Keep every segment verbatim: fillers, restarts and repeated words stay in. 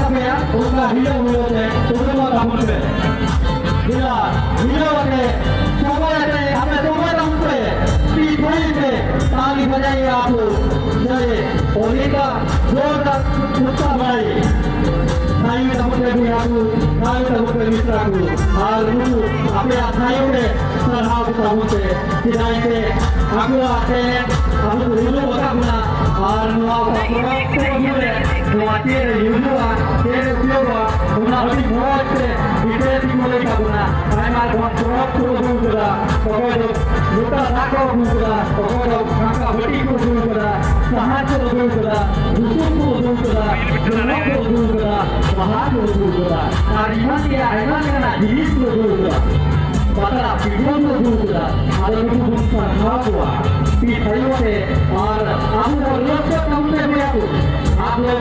ᱛᱟᱯᱮᱭᱟ, ᱚᱱᱠᱟ ᱦᱤᱞᱟᱹᱣ ᱦᱤᱞᱟᱹᱣ ᱛᱮ ᱩᱰᱩᱠᱚᱜ ᱛᱟᱵᱚᱱ ᱯᱮ᱾ ᱦᱤᱞᱟᱹ, ᱦᱤᱞᱟᱹᱣ ᱟᱛᱮ, ᱥᱚᱢᱚᱭ ᱟᱛᱮ, ᱟᱯᱮ ᱥᱚᱢᱚᱭ ᱛᱟᱵᱚᱱ ᱯᱮ᱾ ᱛᱤ ᱛᱷᱟᱭᱚ ᱛᱮ ᱛᱟᱞᱤ ᱵᱟᱡᱟᱭᱮᱭᱟ ᱟᱵᱚ᱾ ᱡᱟᱭ, ᱚᱱᱮᱠᱟ ᱡᱳᱨᱫᱟᱨ ᱩᱛᱥᱟᱦ ᱵᱟᱲᱟᱭ᱾ ᱛᱷᱟᱭᱚ ᱛᱟᱵᱚᱱ ᱯᱮ ᱵᱚᱭᱦᱟ ᱠᱚ, ᱛᱷᱟᱭᱚ ᱛᱟᱵᱚᱱ ᱯᱮ ᱢᱤᱥᱨᱟ ᱠᱚ᱾ ᱟᱨ ᱱᱩᱠᱩ ᱟᱯᱮᱭᱟᱜ ᱛᱷᱟᱭᱚ ᱨᱮ ᱥᱟᱨᱦᱟᱣ ᱠᱚ ᱛᱟᱵᱚᱱ ᱯᱮ᱾ ᱪᱮᱫᱟᱜ ᱥᱮ ᱟᱠᱚᱣᱟᱜ talent ᱟᱵᱚ ᱠᱚ ᱩᱫᱩᱜ ᱟᱠᱟᱫ ᱵᱚᱱᱟ ᱟᱨ ᱱᱚᱣᱟ ᱯᱚᱨᱚᱵᱽ ᱠᱚ ᱢᱩᱫᱽᱨᱮ ᱱᱚᱣᱟ ᱪᱮᱫ ᱨᱮ ᱦᱩᱭᱩᱜᱼᱟ, ᱪᱮᱫ ᱨᱮ ᱩᱯᱭᱳᱜᱚᱜᱼᱟ, ᱚᱱᱟ ᱟᱹᱰᱤ ᱢᱚᱡᱽ ᱛᱮ detail ᱛᱮᱠᱚ ᱞᱟᱹᱭ ᱟᱠᱟᱫ ᱵᱚᱱᱟ᱾ ᱟᱭᱢᱟ ᱨᱚᱠᱚᱢ ᱯᱚᱨᱚᱵᱽ ᱠᱚ ᱟᱹᱜᱩ ᱟᱠᱟᱫᱟ, ᱚᱠᱚᱭ ᱫᱚ ᱞᱚᱴᱟ ᱫᱟᱜ ᱠᱚ ᱟᱹᱜᱩ ᱟᱠᱟᱫᱟ, ᱚᱠᱚᱭ ᱫᱚ ᱠᱷᱟᱸᱠᱟ ᱵᱟᱹᱴᱤ ᱠᱚ ᱟᱹᱜᱩ ᱟᱠᱟᱫᱟ, ᱥᱟᱦᱟᱱ ᱠᱚ ᱟᱹᱜᱩ ᱟᱠᱟᱫᱟ, ᱵᱩᱥᱩᱵ ᱠᱚ ᱟᱹᱜᱩ ᱟᱠᱟᱫᱟ, ᱡᱚᱱᱚᱜ ᱠᱚ ᱟᱹᱜᱩ ᱟᱠᱟᱫᱟ, ᱵᱟᱦᱟ ᱠᱚ ᱟᱹᱜᱩ ᱟᱠᱟᱫᱟ, ᱟᱨ ᱮᱢᱟᱱ ᱛᱮᱭᱟᱜ ᱟᱭᱢᱟ ᱞᱮᱠᱟᱱᱟᱜ ᱡᱤᱱᱤᱥ ᱠᱚ ᱟᱹᱜᱩ ᱟᱠᱟᱫᱟ᱾ ᱯᱟᱛᱲᱟ ᱯᱤᱴᱷᱟᱹ ᱠᱚ ᱟᱹᱜᱩ ᱟᱠᱟᱫᱟ᱾ ᱟᱫᱚ ᱱᱩᱠᱩ ᱵᱚᱱ ᱥᱟᱨᱦᱟᱣ ᱠᱚᱣᱟ ᱛᱤ ᱛᱷᱟᱭᱚ ᱛᱮ, ᱟᱨ ᱟᱵᱚ ᱵᱚᱱ ᱨᱟᱹᱥᱠᱟᱹ ᱛᱟᱵᱚᱱ ᱯᱮ ᱵᱚᱭᱦᱟ ᱠᱚ᱾ ᱟᱵᱚ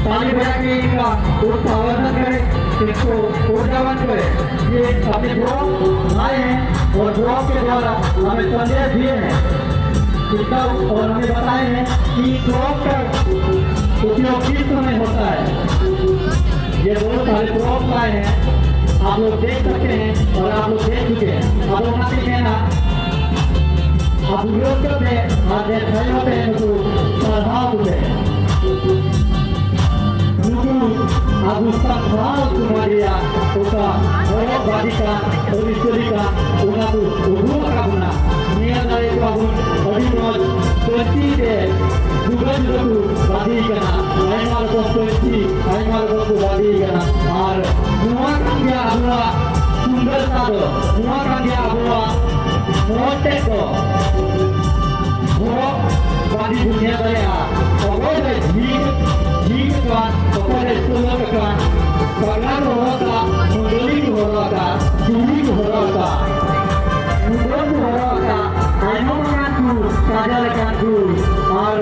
ताली बजा के इनका उत्साहवर्धन करें, इसको ऊर्जावान करें। ये अपने ब्लॉग लाए हैं और ब्लॉग के द्वारा हमें संदेश दिए हैं। इसका, और हमें बताए हैं कि ब्लॉग का उपयोग किस समय होता है। ये बहुत सारे प्रॉप्स आए हैं, आप लोग देख सकते हैं और आप लोग देख चुके हैं। अब वहाँ से कहना, अब विरोध करते हैं, आज ये खड़े होते हैं, तो साधारण होते हैं। ᱱᱩᱠᱩ ᱟᱵᱚ ᱥᱟᱱᱛᱟᱲ ᱥᱚᱢᱟᱡᱽ ᱨᱮᱭᱟᱜ ᱚᱠᱟ ᱦᱚᱨᱚᱜ ᱵᱟᱸᱫᱮ ᱠᱟᱱ, ᱟᱹᱨᱤᱪᱟᱹᱞᱤ ᱠᱟᱱ, ᱚᱱᱟ ᱠᱚ ᱩᱫᱩᱜ ᱟᱠᱟᱫ ᱵᱚᱱᱟ᱾ ᱧᱮᱞ ᱫᱟᱲᱮ ᱠᱚᱣᱟ ᱵᱚᱱ ᱟᱹᱰᱤ ᱢᱚᱡᱽ ᱯᱟᱹᱧᱪᱤ ᱛᱮ ᱡᱩᱫᱟᱹ ᱡᱩᱫᱟᱹ ᱠᱚ ᱵᱟᱸᱫᱮ ᱠᱟᱱᱟ, ᱟᱭᱢᱟ ᱨᱚᱠᱚᱢ ᱯᱟᱹᱧᱪᱤ, ᱟᱭᱢᱟ ᱨᱚᱠᱚᱢ ᱠᱚ ᱵᱟᱸᱫᱮ ᱠᱟᱱᱟ᱾ ᱟᱨ ᱱᱚᱣᱟ ᱠᱟᱱ ᱜᱮᱭᱟ ᱟᱵᱚᱣᱟᱜ ᱥᱩᱱᱫᱚᱨᱛᱟ ᱫᱚ, ᱱᱚᱣᱟ ᱠᱟᱱ ᱜᱮᱭᱟ ᱟᱵᱚᱣᱟᱜ ᱢᱚᱡᱽ ᱛᱮᱫ ᱫᱚ᱾ ᱦᱚᱨᱚᱜ ᱵᱟᱸᱫᱮ ᱵᱚᱱ ᱧᱮᱞ ᱫᱟᱲᱮᱭᱟᱜᱼᱟ, ᱚᱠᱚᱭ ᱫᱚ ᱡᱷᱤᱡ, ᱡᱷᱤᱡ ᱟᱠᱟᱱ, ᱚᱠᱚᱭ ᱫᱚ ᱥᱩᱞᱟᱹᱠ ᱟᱠᱟᱱ, ᱯᱟᱜᱽᱨᱟ ᱠᱚ ᱦᱚᱨᱚᱜ ᱟᱠᱟᱫ, ᱢᱩᱫᱟᱹᱞᱤ ᱠᱚ ᱦᱚᱨᱚᱜ ᱟᱠᱟᱫ, ᱪᱩᱲᱤ ᱠᱚ ᱦᱚᱨᱚᱜ ᱟᱠᱟᱫ, ᱢᱩᱫᱟᱹᱢ ᱠᱚ ᱦᱚᱨᱚᱜ ᱟᱠᱟᱫ, ᱟᱭᱢᱟ ᱞᱮᱠᱟᱱ ᱠᱚ ᱥᱟᱡᱟᱣ ᱞᱮᱠᱟᱱ ᱠᱚ ᱟᱨ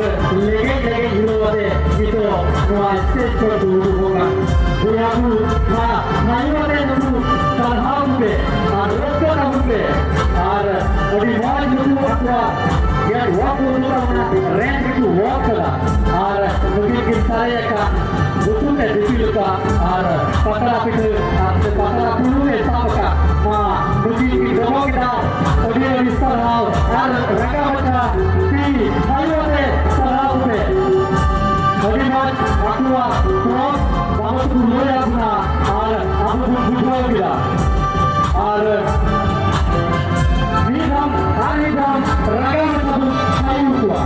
ᱞᱮᱜᱮᱡ ᱞᱮᱜᱮᱡ ᱦᱤᱞᱟᱹᱣ ᱟᱛᱮ ᱱᱤᱛᱚᱜ ᱱᱚᱣᱟ stage ᱠᱷᱚᱱ ᱠᱚ ᱩᱰᱩᱠᱚᱜ ᱠᱟᱱᱟ᱾ ᱵᱚᱭᱦᱟ ᱠᱚ, ᱢᱟ ᱛᱷᱟᱭᱚ ᱟᱛᱮ ᱱᱩᱠᱩ ᱥᱟᱨᱦᱟᱣ ᱠᱚᱯᱮ ᱟᱨ ᱨᱟᱹᱥᱠᱟᱹ ᱛᱟᱵᱚᱱ ᱯᱮ ᱟᱨ ᱟᱹᱰᱤ ᱢᱚᱡᱽ ᱱᱩᱠᱩ ᱟᱠᱚᱣᱟᱜ ᱜᱮ ᱨᱮᱱ ᱜᱮᱠᱚ ᱚᱛ ᱠᱟᱫᱟ᱾ ᱟᱨ ᱱᱩᱠᱤᱱ ᱠᱤᱱ ᱥᱟᱨᱮᱡ ᱟᱠᱟᱫ ᱵᱩᱥᱩᱵ ᱮ ᱫᱤᱯᱤᱞ ᱟᱠᱟᱫ ᱟᱨ ᱯᱟᱛᱲᱟ ᱯᱤᱴᱷᱟᱹ ᱟᱨ ᱥᱮ ᱯᱟᱛᱲᱟ ᱯᱷᱩᱲᱩᱜ ᱮ ᱥᱟᱵ ᱟᱠᱟᱫ ᱢᱟ ᱱᱩᱠᱤᱱ ᱠᱤᱱ ᱰᱚᱵᱚᱜ ᱠᱮᱫᱟ᱾ ᱟᱹᱰᱤ ᱟᱹᱰᱤ ᱥᱟᱨᱦᱟᱣ ᱟᱨ ᱨᱟᱸᱜᱟ ᱢᱟᱪᱷᱟ ᱛᱤ ᱛᱷᱟᱭᱚ ᱛᱮ ᱥᱟᱨᱦᱟᱣ ᱠᱚᱯᱮ᱾ ᱟᱹᱰᱤ ᱢᱚᱡᱽ ᱟᱠᱚᱣᱟᱜ ᱯᱚᱨᱚᱵᱽ ᱵᱟᱵᱚᱫ ᱠᱚ ᱞᱟᱹᱭ ᱟᱵᱚᱱᱟ ᱟᱨ ᱟᱵᱚ ᱵᱚᱱ ᱵᱩᱡᱷᱟᱹᱣ ᱠᱮᱫᱟ᱾ ᱟᱨ ᱢᱤᱫ ᱫᱷᱟᱣ ᱟᱨ ᱢᱤᱫ ᱫᱷᱟᱣ ᱨᱟᱸᱜᱟ ᱢᱟᱪᱷᱟ ᱵᱚᱱ ᱛᱷᱟᱭᱚ ᱠᱚᱣᱟ᱾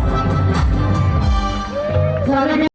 ᱥᱟᱹᱨᱤᱜᱮ